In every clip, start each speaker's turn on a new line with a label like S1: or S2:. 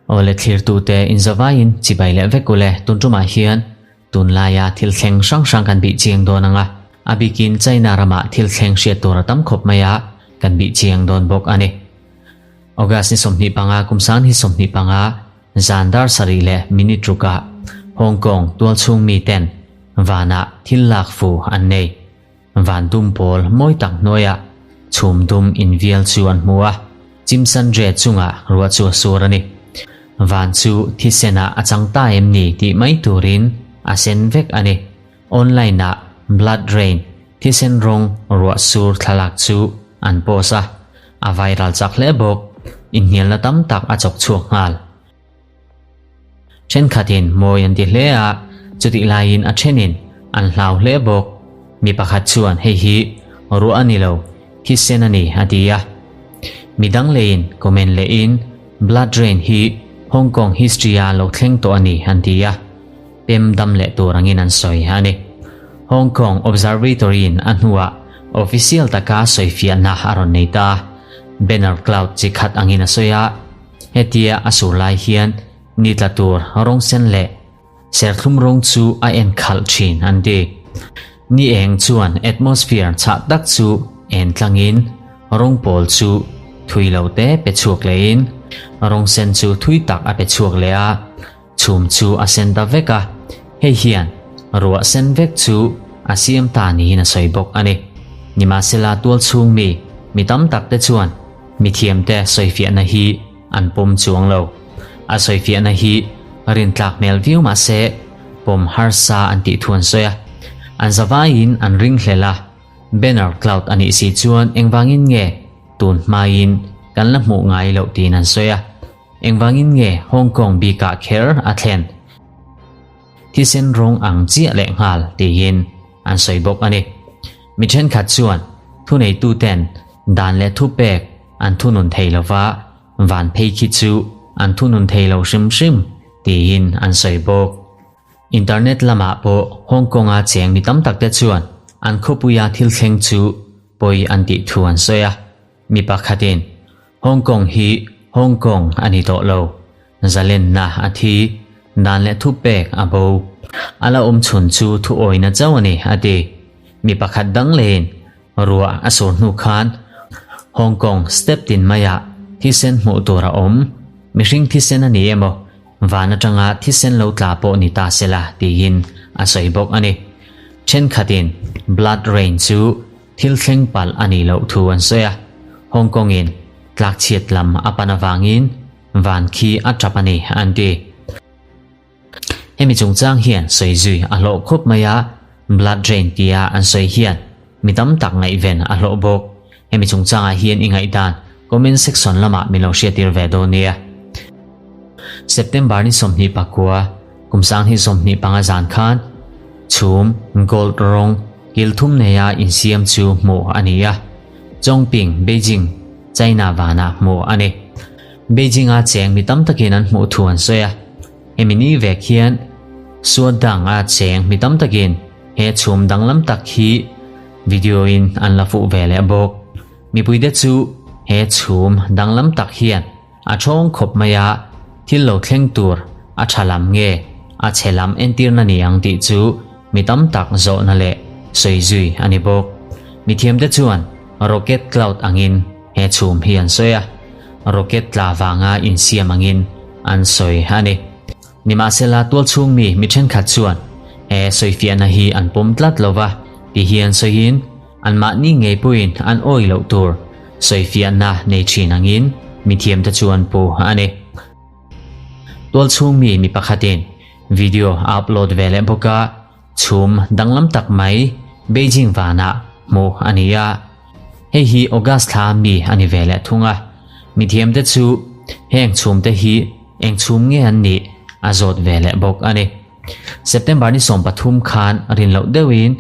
S1: Awle thlirtute inzavaiin chibai leh vek ule tun tumah hian tunlaia thil thleng hrang hrang kan bih chiang dawn ang a, a bikin China ramah thil thleng hriat tur a tam khawp mai a, kan bih chiang dawn bawk a ni. August ni 25 kum sang hi 25 zan dar sarih leh minute rukah Hong Kong tualchhung miten vanah thil lak fu an nei. Van dum pawl mawi tak hnuaiah chhum dum invial chu an hmu a, chimsan re chungah ruah chu a sur a ni. Van chu thisenah a chang ta em ni tih mai turin a sen vek a ni. Online-ah Blood Rain, thisen rawng ruah sur thlalak chu an post a, a viral chak hle bawk. Inhnialna tam tak a chawk chhuak nghal. Thenkhatin mawi an ti hle a, chutih laiin a thenin an hlau hle bawk. Mi pakhat chuan hei hi ruah a ni lo, thisen a ni a ti a. Mi dang leiin comment lehin Blood Rain hi Hong Kong history a lo thleng tawh a ni an ti a, pem dam leh tur angin an sawi a ni. Hong Kong Observatory in a hnuah official taka sawifiahna a rawn nei ta. Banner cloud chi khat angin a sawi a. Hetia a sur lai hian ni tla tur rawng sen leh serthlum rawng chu a en khalh thin an ti. Ni eng chuan atmosphere chhah tak chu en tlangin rawng pawl chu thui lo te pe chhuak lehin rawng sen chu thui tak a pe chhuak leh a, chhum chu a sen ta vek a, hei hian ruah sen vek chu a siam ta niin a sawi bawk a ni. Nimahsela tualchhung mi mi tam tak te chuan Mithiamte sawifiahna hi an pawm chuang lo. A sawifiahna hi rintlak hmel viau mah se pawm harsa an tih thu an sawi a. An zavaiin an ring hlel a, banner cloud a nih si chuan engvangin nge tun hmain kan la hmuh ngai loh tiin an sawi a. Engvangin nge Hong Kong bikah kher a thlen? Thisen rawng ang chiah leh nghal tiin an sawi bawk a ni. Mi thenkhat chuan thuneituten dan leh thupek an thunun thei lova, van phei khi chu an thunun thei lo hrim hrim tiin an sawi bawk. Internet lamah pawh Hong Kong-a cheng mi tam takte chuan an khawpuia thil thleng chu pawi an tih thu an sawi a. Mi pakhatin Hong Kong hi Hong Kong a ni tawh lo, zalenna a thi, dan leh thupek a bo. A la awm chhun chu thuawina chauh a ni, a ti. Mi pakhat dang lehin ruah a sur hnu khan Hong Kong step tin maiah thisen hmuh tur a awm. Mihring thisen a ni emaw, van atanga thisen lo tla pawh ni ta sela tiin a sawi bawk a ni. Thenkhatin blood rain chu Thil thleng palh a nih loh thu an sawi a, Hong Kong-in tlakchhiat lam a pan avangin van khi a tap a ni an ti. Hemi chungchang hian sawi zui a hlawh khawp mai a, blood drain tia an sawi hian mi tam tak ngaihven a hlawh bawk. Hemi chungchangah hian i ngaihdan comment section lamah min lo hriattir ve dawn nia. September ni 29, kum 2025 zan khan chhum gold rawng Kil thum neia insiam chu hmuh a ni a, Chongping, Beijing, China vanah hmuh a ni. Beijing-a cheng mi tam takin an hmuh thu an sawi a, hemi ni vek hian Suadang-a cheng mi tam takin he chhum danglam tak hi video-in an la fuh ve leh bawk. Mipuite chu he chhum danglam tak hian A thawng khawp mai a, thil lo thleng tur a tha lam nge a chhe lam entirna ni ang tih chu mi tam tak zawhna leh sawi zui a ni bawk. Mithiamte chuan rocket cloud angin he chhum hi an sawi a, rocket tla vanga insiam angin an sawi a ni. Nimahsela tualchhung mi mi thenkhat chuan he sawifiahna hi an pawm tlat lo va ti hian sawiin, Anmahni ngei pawhin an awih loh tur sawifiahna nei thin angin mithiamte chu an pu a ni. Tualchhung mi mi pakhatin video a upload ve leh bawk a, chhum danglam tak mai Beijing vanah hmuh a ni a. Hei hi August thla mi a ni ve leh thung a. Mithiamte chu heng chhumte hi eng chhum nge an nih a zawt ve leh bawk a ni. September ni 13 khan rin loh deuhin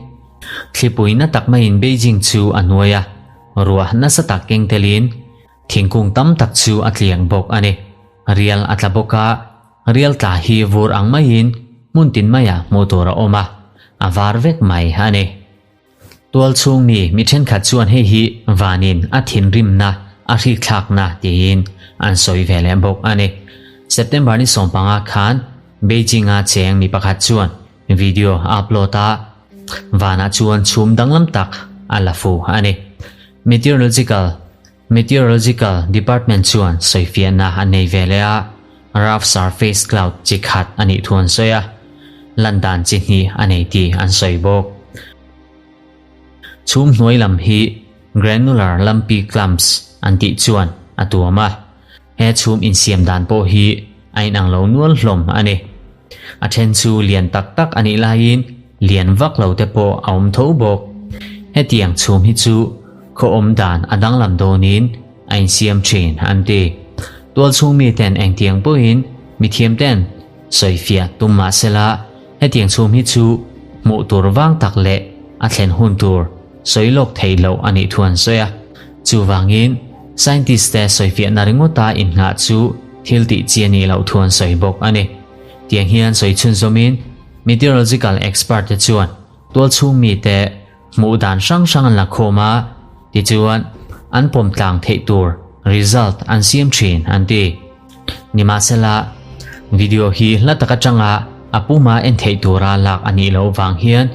S1: Thlipui na tak maiin Beijing chu a hnuai a, ruah nasa tak keng telin thingkung tam tak chu a tliang bawk a ni. Rial a tla bawk a, rial tla hi vur ang maiin hmun tin maiah hmuh tur a awm a, a var vek mai a ni. Tualchhung mi mi thenkhat chuan hei hi vanin a thinrimna a hrikthlakna tiin an sawi ve leh bawk a ni. September ni sawmpanga khan Beijing-a cheng mi pakhat chuan video a upload a, vanah chuan chhum danglam tak a la fu a ni. Meteorological Meteorological Department chuan sawifiahna a nei ve leh a, rough surface cloud chi khat a nih thu an sawi a, lan dan chi hnih a nei tih an sawi bawk. Chhum hnuai lam hi granular lumpy clumps an tih chuan a tuam a, he chhum insiam dan pawh hi a inang lo nual hlawm a ni. A then chu lian tak tak a nih laiin lian vak lo te pawh a awm tho bawk. Hetiang chhum hi chu khaw awm dan a danglam dawnin a insiam thin an ti. Tualchhung miten engtiang pawhin mithiam ten sawifiah tum mah sela hetiang chhum hi chu hmuh tur vang tak leh a thlen hun tur sawi lawk theih loh a nih thu an sawi a. Chuvangin scientist te sawifiahna ringawta innghah chu thil tih chi a nih loh thu an sawi bawk a ni. Tiang hian sawi chhunzawmin meteorological expert te chuan tualchhung mite hmuh dan hrang hrang an la khawm a, tichuan an pawm tlang theih tur result an siam thin an ti. Nimahsela, video hi hla tak atanga a puma en theih tura lak a nih loh vang hian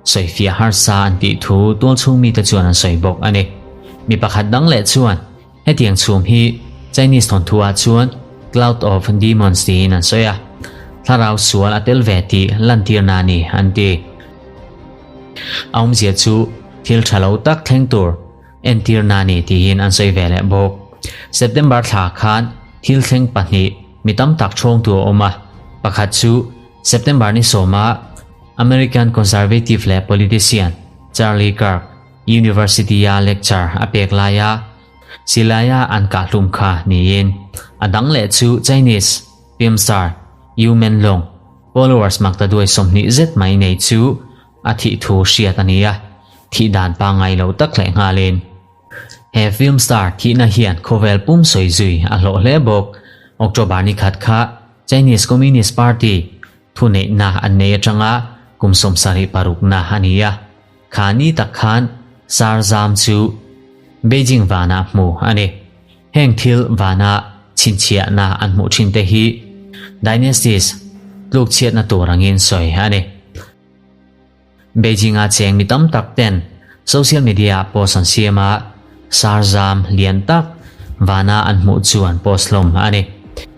S1: sawifiah harsa an tih thu tualchhung mite chuan an sawi bawk a ni. Mi pakhat dang leh chuan Hetiang chhum hi Chinese thawnthuah chuan Cloud of Demons tiin an sawi a, thlarau sual a tel ve tih lantirna a ni an ti. A awmzia chu thil tha lo tak thleng tur entirna a ni tiin an sawi ve leh bawk. September thla khan thil thleng pahnih mi tam tak chhawngtu a awm a, pakhat chu September ni sawma American conservative leh politician Charlie Kirk, University-a lecture a pek laia silaia an kahhlum kha niin a dang leh chu Chinese film star Yu Menlong followers maktaduai 20 zet mai nei chu a thih thu hriat a ni a, thih dan pangngai lo tak leh nghalin. He film star thihna hian khawvel pum sawi zui a hlawh hle bawk. October ni khat kha Chinese Communist Party thuneihna an nei atanga kum 76 na a ni a. Kha ni tak khan Sarzam chu Beijing vanah hmu a ni. Heng thil vana chhinchhiahna an hmuh thin te hi Dynasties tluk chhiatna tur angin sawi a ni. Beijing-a cheng mi tam tak ten social media-ah post an siam a, Sarzam lian tak vana an hmuh chu an post hlawm a ni.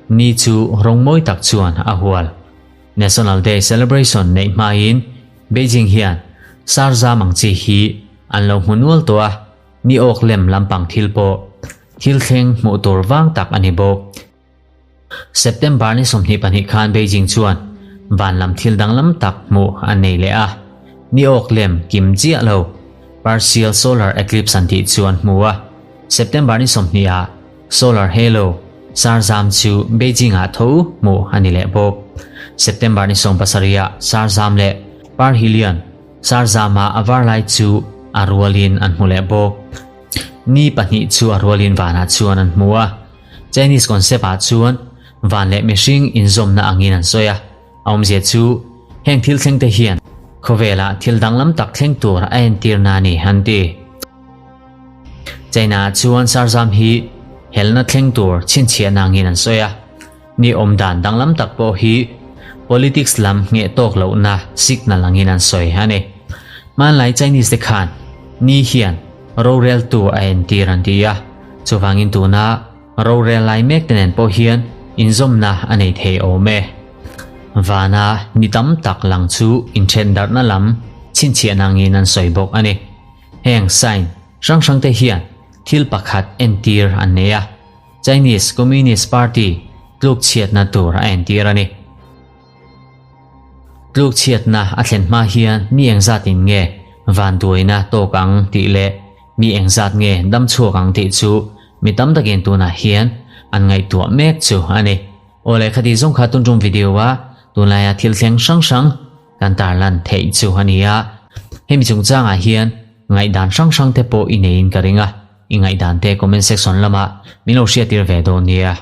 S1: Ni chu rawng mawi tak chuan a hual. National Day celebration neih hmain Beijing hian Sarzam ang chi hi an lo hmu nual tawh a, ni awk lem lampang thil pawh thil thleng hmuh tur vang tak a ni bawk. September ni 22 khan Beijing chuan van lam thil danglam tak hmuh an nei leh a, ni awk lem kim chiah lo partial solar eclipse an tih chu an hmu a, September ni 20 ah Solar Halo Sarzam chu Beijing-ah tho hmuh a ni leh bawk. September ni 17 ah Sarzam leh Parhelion Sarzama a var lai chu a rualin an hmu leh bawk. Ni pahnih chu a rualin vanah chuan an hmu a. Chinese concept-ah chuan van leh mihring inzawmna angin an sawi a. A awmzia chu heng thil thleng te hian khawvelah thil danglam tak thleng tur a entirna a ni an ti. China-ah chuan Sarzam hi helna thleng tur chhinchhiahna angin an sawi a. Ni awm dan danglam tak pawh hi politics lam ngheh tawk lohna signal angin an sawi a ni. Hmanlai Chinese te khan ni hian roreltu a entir an ti a, chuvangin tuna rorel lai mek te nen pawh hian inzawmna a nei thei awm e. Vana ni tam tak lang chu inthen darhna lam chhinchhiahna angin an sawi bawk a ni. Heng sign hrang hrang te hian thil pakhat entir an nei a, Chinese Communist Party tluk chhiatna tur a entir a ni. Tluk chhiatna a thlen hma hian mi engzatin nge vanduaina tawk ang tih leh mi engzat nge dam chhuak ang tih chu mi tam takin tunah hian an ngaihtuah mek chu a ni. Aw leh khati zawng kha tun tum video a tunlaia thil thleng hrang hrang kan tarlan theih chu a ni a. Hemi chungchangah hian ngaihdan hrang hrang te pawh i neiin ka ring a, i ngaihdan te comment section lamah min lo hriattir ve dawn nia.